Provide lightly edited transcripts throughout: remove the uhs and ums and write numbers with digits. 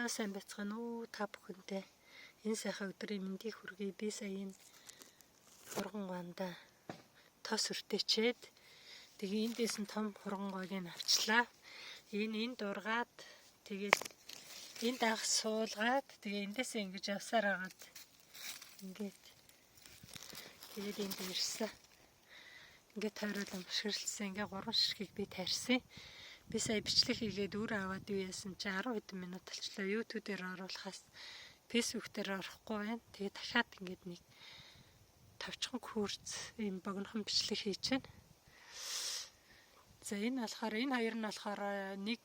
За, сайн байцгаана уу та бүхэндээ. Энэ сайхан өдрийн мэндийг хүргэе. Би сая энэ хурган гоонда тос өртөөчээд тэгээ эндээс нь том хурган гоог нь авчлаа. Энэ энд ургаад, тэгээд энд анх суулгаад, тэгээ эндээсээ ингэж явсаар хагаад ингээд тэгээд энд ирсэн. Ингээд тойруулан башгирлсан. Ингээд гурван ширхгийг би тарьсан. Би сая бичлэг хийгээд үр аваад юу яасан чи 10 хэдэн минут болчлоо. YouTube дээр оруулахаас Facebook дээр орохгүй байна. Тэгээ дахиад ингээд нэг товчхон курс ийм богинохон бичлэг хийж байна. За, энэ болохоор энэ хоёр нь болохоор нэг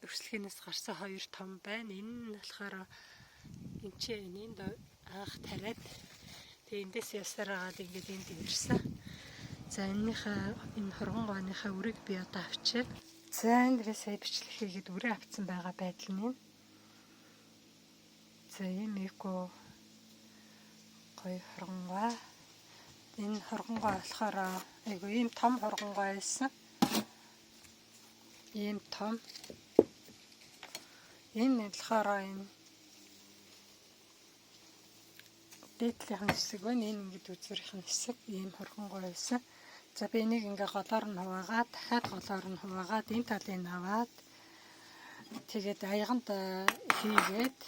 өрсөлгөөнөөс гарсан хоёр том байна. Энэ нь болохоор энэ чи энд анх тариад, тэгээ эндээс явсаар агаад ингээд энд ирсэн. За, энэнийхээ, энэ хурган гооныхаа үрийг би одоо авчээ. За, энэ дээрээ сая бичлэг хийгээд үрээ авцсан байгаа байдал нь энэ. За, ийм эко гоё хурган гоо. Энэ хурган гоо болохоор айгу ийм том хурган гоо байсан. Ийм том. Энэ болохоор энэ дээдлийнх нь хэсэг байна. Энэ ингээд үзүүрийнх нь хэсэг. Ийм хурган гоо байсан. За, би энийг ингээ голоор нь хуваагаад, дахиад голоор нь хуваагаад, энэ талыг аваад, тэгээд аяганд хийгээд,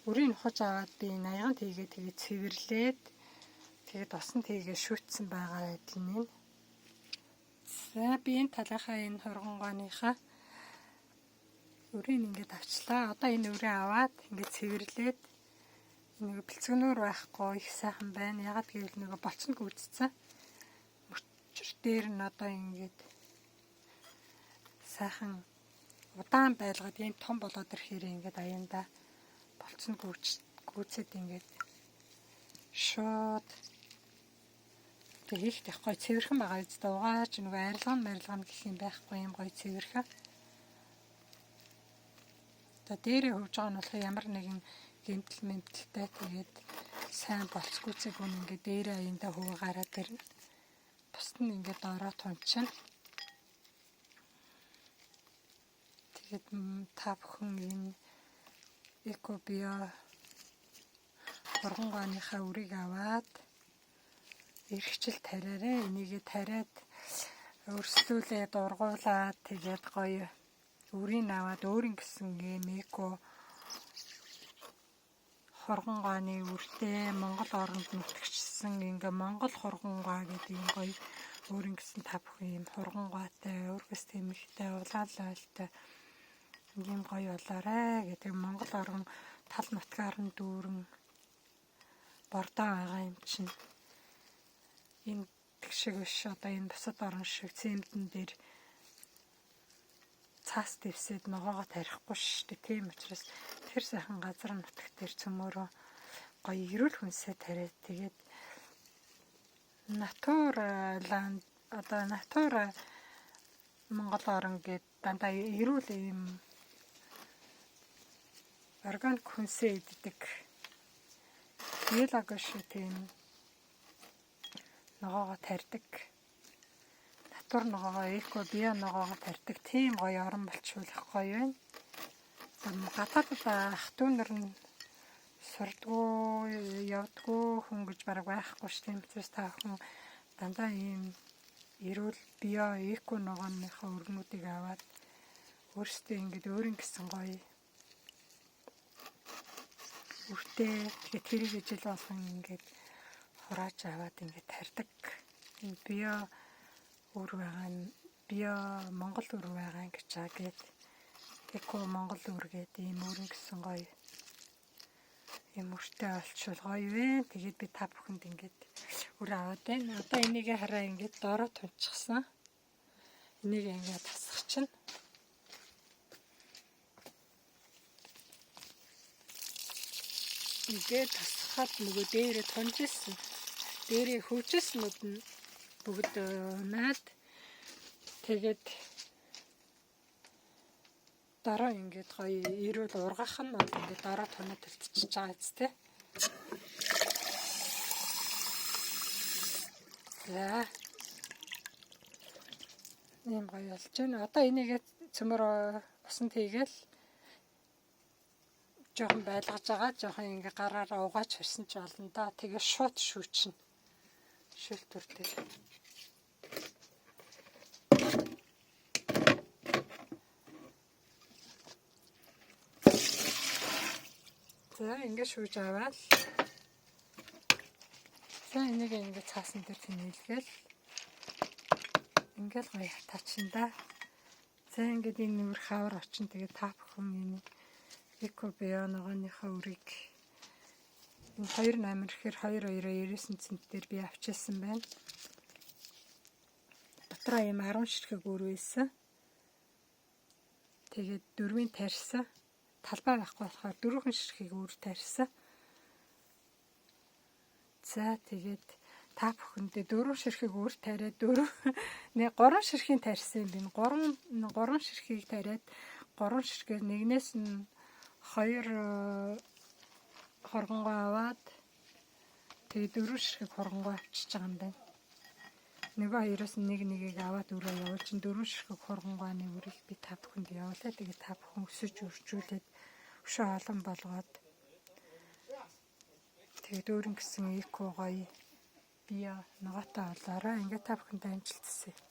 үрийг нухаж аваад, би энэ аяганд хийгээд, тэгээд цэвэрлээд, тэгээд усан тийгээ шүүтсэн байгаа байдал нь энэ. За, би энэ талынхаа энэ хурган гооныхаа үрийг ингээд авчлаа. Одоо энэ үрээ аваад ингээд цэвэрлээд, нэг бэлцгэнүүр байхгүй, их сайхан байна. Ягаад гэвэл нөгөө болцсон гүйцсэн. Мөчр дээр нь одоо ингээд сайхан удаан байлгаад ийм том болоод ирэхээр ингээд аяндаа болцсон гүйцэд ингээд шууд тэг хийх их гоё цэвэрхэн байгаа биз дээ. Угаач нөгөө арилган марилган гэх юм байхгүй, юм гоё цэвэрхэн. Одоо дээрээ хөвж байгаа нь болохоор ямар нэгэн гэмтэл мэмтэлтэй, тэгээд сайн болцгүйцэг үн ингээд дээрээ аяндаа хөвөө гараад ирнэ. Бусд нь ингээд доороо тунчна. Тэгээд та бүхэн энэ эко био хурган гооныхаа үрийг аваад эрхчил тариарай. Энийгээ тариад өрсөлдүүлээд ургуулад, тэгээд гоё үрийг аваад өөрийн гэсэн ийм эко хурган гооны үртэй Монгол оронд нутагчсан ингээ Монгол хурган гоо гэдэг ийм гоё өөрийн гэсэн та бүхэн ийм хурган гоотой, өргөс тэмэгтэй, улаан лойлтой ийм гоё болоорой гэдэг. Монгол орон тал нутгаар нь дүүрэн бордоо байгаа юм чинь энэ тэг шиг биш, одоо энэ бусад орон шиг цемдэн дээр цаас дэвсээд ногоогоо тарихгүй шүү дээ. Тийм учраас тэр сайхан газар нутаг дээр цөмөрөө гоё эрүүл хүнсээ тариад, тэгээд Natur land, одоо Natur Монгол орон гээд дандаа эрүүл ийм органик хүнсээ иддэг, биологи шиг тийм ногоогоо тарьдаг. Natur ногоогоо, эко био ногоогоо тарьдаг тийм гоё орон болчихвол гоё байна. Гадаадд ах дүү нар нь сурдгуу, явдгуу хүн гэж бараг байхгүй ш. Тийм учраас та бүхэн дандаа ийм эрүүл био эко ногооныхоо өргөнүүдийг аваад өөрсдөө ингэж өөрийн гэсэн гоё үртэй, тэгээд тэрийг жил болгон ингээд хурааж аваад ингээд тарьдаг. Энэ био үр байгаа нь био Монгол үр байгаа гэж байгаа гээд эко Монгол үр гээд ийм өөрийн гэсэн гоё юм үртэй олчвол гоё вэ. Тэгээд би та бүхэнд ингээд үр аваад байна. Одоо энийг хараа, ингээд доороо тунчихсан. Энийг ингээд тасах чинь. Ингээд тасхаад нөгөө дээрээ тунжсэн. Дээрээ хөвжсэнүүд нь бүгд унаад, тэгээд дараа ингээд гоё эрүүл ургах нь бол ингээд дараа тунаад үлдчихэж байгаа биз дээ. За. Ийм гоё болж байна. Одоо энийгээ цөмөр усанд хийгээл жоохон байлгаж байгаа. Жоохон ингээ гараараа угаач харсан ч болно да. Тэгээ шууд шүүчнэ. Шөлтүртэй. За, ингээ шүүж аваад. За, энийг ингээ цаасан дээр тэнэлгээл ингээл гоё татчин да. За, ингээд энэ нүр хавар очин, тэгээ та бүхэн энэ Eco Bio ногооныхоо үрийг энэ 2 номер ихээр 2 2-оо 99 цент дээр би авчилсан байна. Дотроо ийм 10 ширхэг үр байсан. Тэгээд дөрвийн тарьсан. Талбай байхгүй болохоор дөрвөн ширхэг үр тарьсан. За, тэгээд та бүхэндээ дөрвөн ширхэг үр тариад, дөрөв нэг гурван ширхгийн тарьсан юм байна. Гурван гурван ширхгийг тариад, гурван ширхгээр нэгнээс нь хоёр хоргонгоо аваад, тэгээд дөрвөн ширхэг хоргонгоо авчиж байгаа юм байна. Нөгөө хоёроос нэг нэгийг аваад өрөө явуул чинь дөрвөн ширхэг хоргонгооны үрийг би та бүхэнд явуулаа. Тэгээд та бүхэн өсөж өржүүлээд өшөө олон болгоод, тэгээд өөр ингэсэн eco гоё bio ногоотой болоорой. Ингээд та бүхэндээ амжилт хүсье.